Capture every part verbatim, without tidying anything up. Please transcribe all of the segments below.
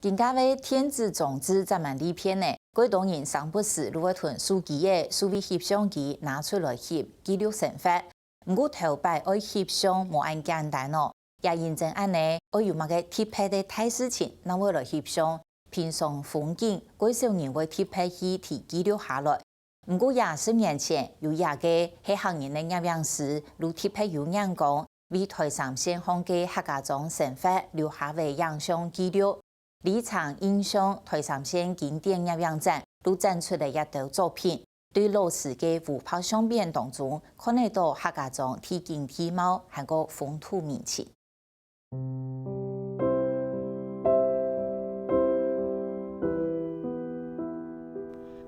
今下个電子裝置正蠻利便呢，蓋多人生不時就會同手機仔、數位翕相機拿出來翕，記錄生活。毋過頭擺愛翕相無恁簡單哦。也因正恁呢，愛有麼个特別个大事情，正會來翕相。平常風景，蓋少人會特別去提記錄下來。 毋過也十年前，有一個係客人个攝影師，就特別有眼光，為台三線項个客家庄生活留下个影像記錄。這場印象台三線經典攝影展，就展出了一兜作品。對老師个烏白相片當中，看得到客家庄地景地貌，還過風土民情。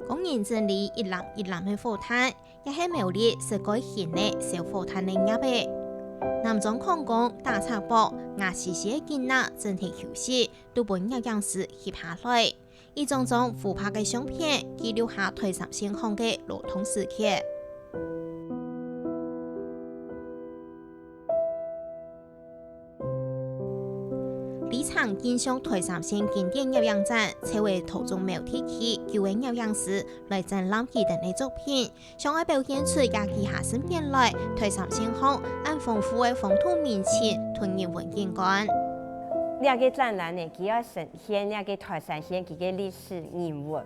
工人整理一籃一籃个火炭，也係苗栗石岡興个燒火炭个業仔。男裝扛工、打赤膊、牙眩眩个囡仔，整體休息，都分攝影師翕下來。一張張烏白个相片，記錄下台三線項个勞動時刻。 這場印象台三線經典攝影展，就係桃竹苗地區九位攝影師來展覽佢等个作品，想愛表現出這幾下十年來台三線項恁豐富个風土民情同人文景觀。這個展覽呢，佢愛呈現這個台三線佢个歷史人文。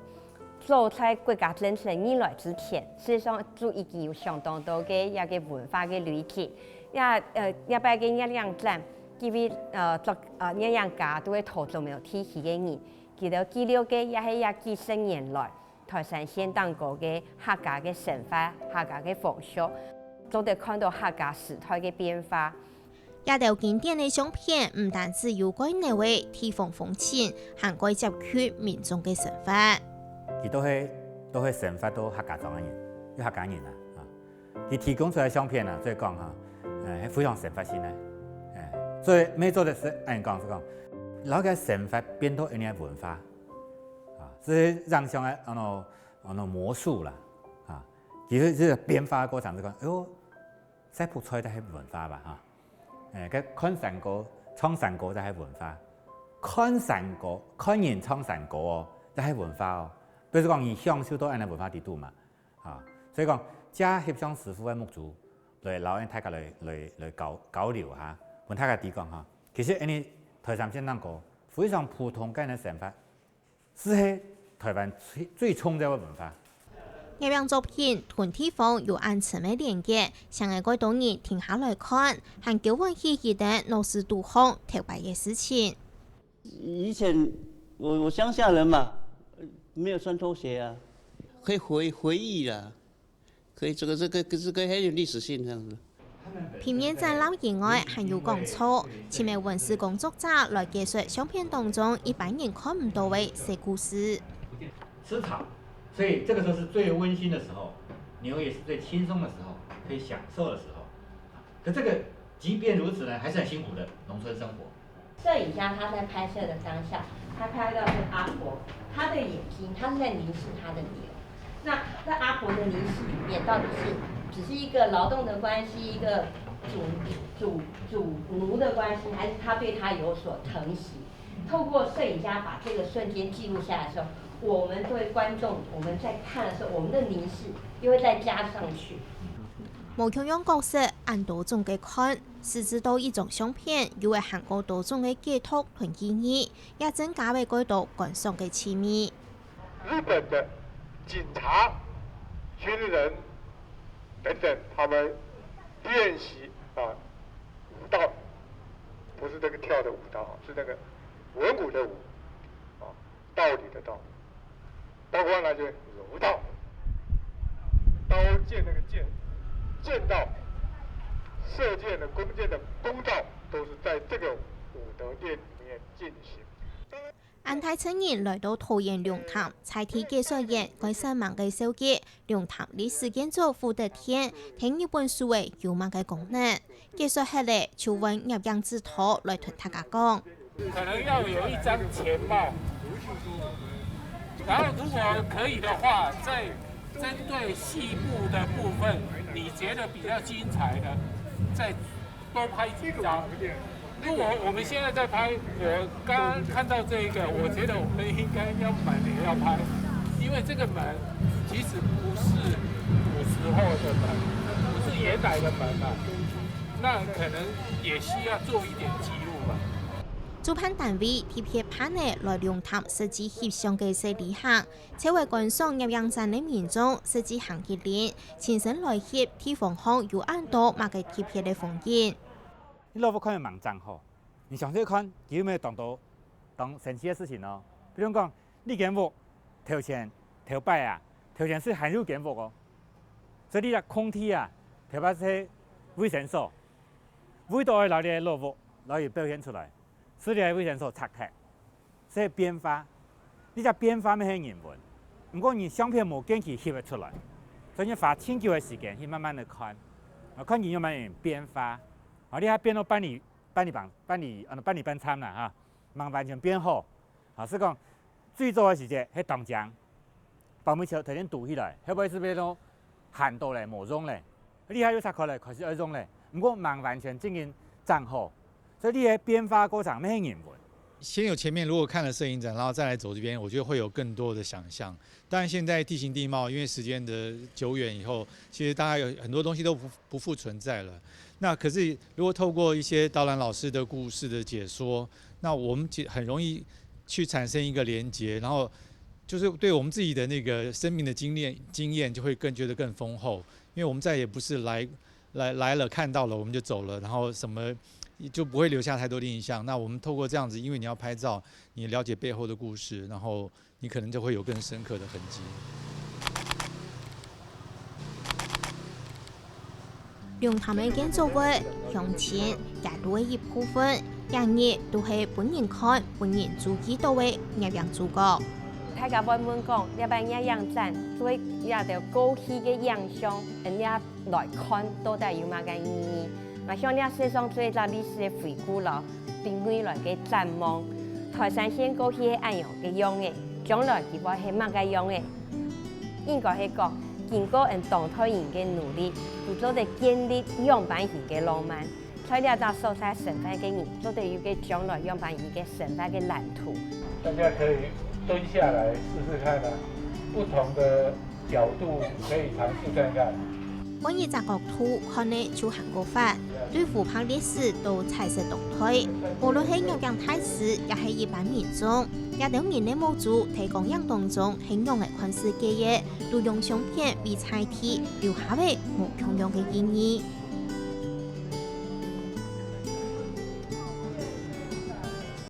早在國家政策未來之前，事實上就已經有相當多个這個文化个累積。也，呃，這擺个攝影展，幾位，呃，作，呃，攝影家都係桃竹苗地區个人，佢兜記錄个也係這幾十年來，台三線頂高个客家个生活、客家个風俗，做得看到客家時代个變化。 這兜經典个相片，毋單止有蓋濃个地方風情，還蓋接近民眾个生活。佢都係，都係生活到客家庄个人，係客家人啊，啊。佢提供出來个相片啊，所以講哈，呃，係非常生活性个，欸，所以每做个事，恁樣講係講，摎个生活變到恁樣个文化，啊，這係影像个，安到，安到魔術啦，啊，其實這個變化个過程係講，哎喲， 曬覆菜就係文化吧，哈。欸，該看山歌、唱山歌就係文化，看山歌、看人唱山歌哦，就係文化哦。表示講你享受到恁樣文化底肚嘛，啊，所以講，借翕相師傅个目珠來摎𠊎大家來，來，來交，交流哈，分大家知講哈，其實恁樣台三線頂高非常普通个人个生活， 就係台灣最，最重要个文化。攝影作品同地方有恁深个連結，成个蓋多人停下來看，還交換起佢等老師肚項頭擺个事情。以前我，我鄉下人嘛，沒有穿拖鞋啊。可以回，回憶啦。 可以，這個，這個，這個很有歷史性，這樣子。平面展覽以外，還有講座，請个文史工作者來解說相片當中一般人看毋到个細故事。吃草，所以這個時候是最溫馨的時候，牛也是最輕鬆的時候，可以享受的時候。可這個即便如此呢，還是很辛苦的農村生活。 攝影家他在拍攝的當下，他拍到是阿婆，他的眼睛，他是在凝视他的牛。那在阿婆的凝视裡面，到底是只是一個勞動的關係，一個主，主，主奴的關係，還是他對他有所疼惜？透過攝影家把這個瞬間記錄下來的時候，我們作為觀眾，我們在看的時候，我們的凝視又會再加上去。無共樣角色，恁多種个看， 實際到一張相片，又會涵蓋多種个解讀同意義，也增加了蓋多觀賞个趣味。日本的警察、軍人等等，他們練習啊武道，不是這個跳的舞蹈，是那個文武的武啊。 道理的道，包括那些柔道，刀劍那個劍，劍道，射箭的弓箭的弓道，都是在這個武德殿裡面進行。恁大陣人來到桃園龍潭，在地解說員蓋煞猛个紹介， 龍潭歷史建築武德殿，在日本時代有麼个功能？解說忒了，就問攝影指導來同大家講。可能要有一張前貌，然後如果可以的話，再針對細部的部分，你覺得比較精彩的，再多拍幾張。我我们现在在拍，我刚刚看到这一个，我觉得我们应该要门也要拍，因为这个门其实不是古时候的门，不是原来的门嘛，那可能也需要做一点记录吧。主办单位特別辦个來龍潭實際翕相个細旅行，就係觀賞攝影展个民眾實際行去練，親身來翕地方項有恁多麼个特別个風景。 你老屋看著吂正好，你詳細看，佢有無當多當神奇个事情哦？比如講，你間屋頭前頭擺啊，頭前係還有間屋哦，所以你个空地啊，頭擺係衛生所，為著愛摎你个老屋摎佢表現出來，所以你个衛生所拆忒。 係變化。這隻變化乜係人文，毋過你相片無見佢翕會出來，所以你花盡久个時間去慢慢个看，啊，看佢仰般變化。啊，你還變到半里半里半半里啊半里半站啦哈，吂完全變好。啊，係講最早个時節係當靚， 包尾樵頭先堵起來，後尾係變到寒到咧，無用咧。這下又拆開來，開始愛用咧，毋過吂完全正經正好，所以這个變化過程乜係人文。先有前面如果看了攝影展，然後再來走這邊，我觉得会有更多的想象。当然，现在地形地貌，因为时间的久远以后，其实大家有很多东西都不不复存在了。那可是如果透过一些导览老师的故事的解说，那我们其实很容易去产生一个连结，然后就是对我们自己的那个生命的经验经验就会更觉得更丰厚，因为我们再也不是来来来了看到了我们就走了，然后什么就不会留下太多的印象。那我们透过这样子，因为你要拍照，你了解背后的故事，然后你可能就会有更深刻的痕迹。 龍潭个建築物、鄉親、街路个一部分，這日都係分人看、分人注意到个攝影主角。大家會問講，這擺攝影展做這兜過去个影像，恁樣來看到底有麼个意義？𠊎想這世上做一隻歷史个回顧咯。 對未來个展望。台山縣過去係恁樣个樣仔，將來佢會係麼个樣仔？應該係講，經過𠊎等當多人个努力，佢做得建立樣般形个浪漫。在這隻所在生活个人，做得有个將來樣般形个生活个藍圖。大家可以蹲下來試試看啊，不同的 角度可以尝试看看。換一隻角度看呢就還過闊，對湖泊歷史到彩色動態，無論係攝影大師也係一般民眾，這兜人个目珠在光影當中係仰仔看世界个，都用相片為載體，留下个無共樣个意義。